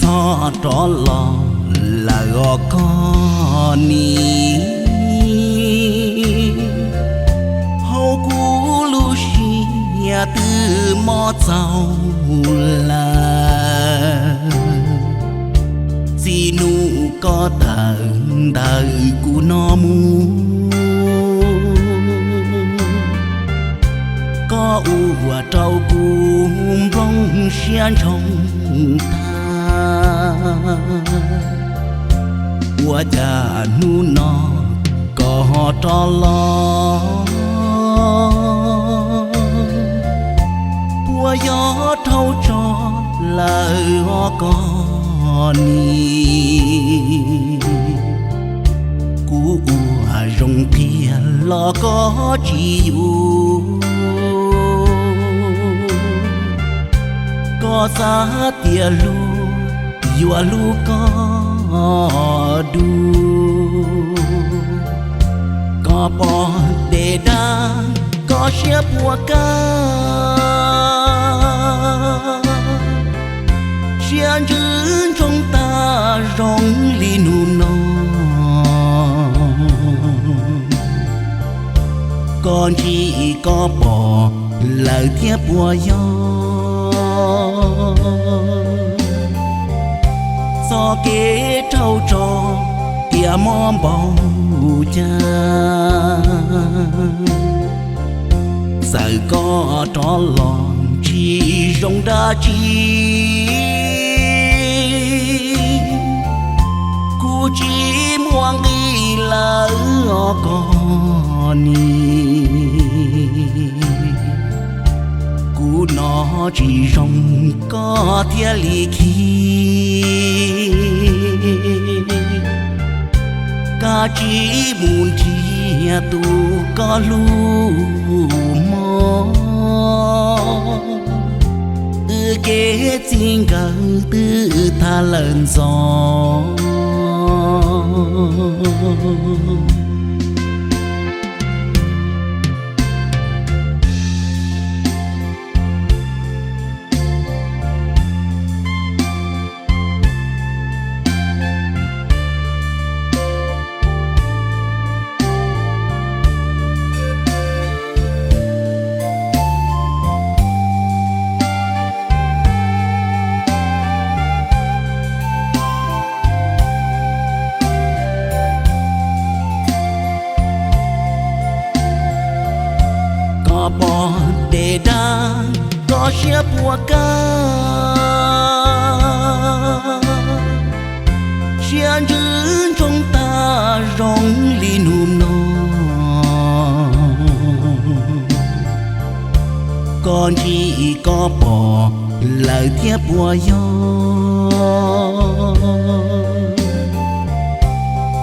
Koj rov los lawm os koj niam, hauv kuv lub siab twb mob txaus lawm. Txij hnub koj tawm ntawm kuv no mus, koj ua rau kuv nplooj siab ntshoo tag. Ua cas hnub no koj ho rov los, puas yog raug tso lawm os koj niam? Kuv ua zoo qhia los koj tsis yuav, koj xav tias hlub yuav hlub koj dua. Koj pom dej dab koj siab puas kab, siab ntsws ntsoog tag zoo li hnub no. Koj ntsia koj pom lawm thiab puas yog, txoj kev raug tso tias mob npaum cas. Txawm koj rov los tsis zoo dab tsi, kuv tsis muaj nqis lawm os koj niam. Kuv hnov tsis zoo koj thiaj li khi, koj tsis mus nrhiav tus koj hlub mog. Wb kev txij nkawm twb tag lawm ntxov. Koj pom dej dab koj siab puas kab, siab ntsws ntsoog tag zoo li hnub no. Koj ntsia koj pom lawm thiab puas yog,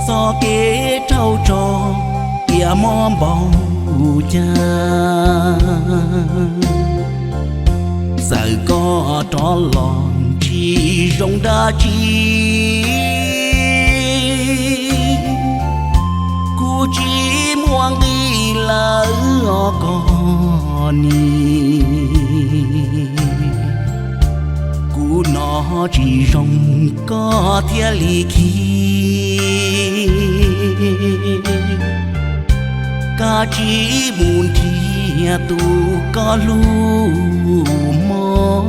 txoj kev raug tso tias mob npaum cas. Txawm koj rov los tsis zoo dab tsi, kuv tsis muaj nqis lawm os koj niam. Kuv hnov tsis zoo koj thiaj li khi, koj tsis mus nrhiav tus koj hlub mog.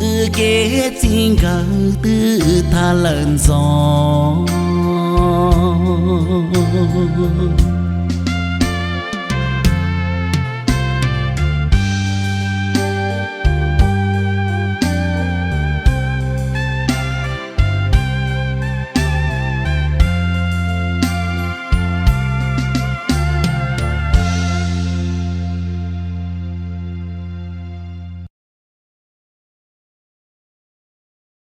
Wb kev txij nkawm twb tag lawm ntxov.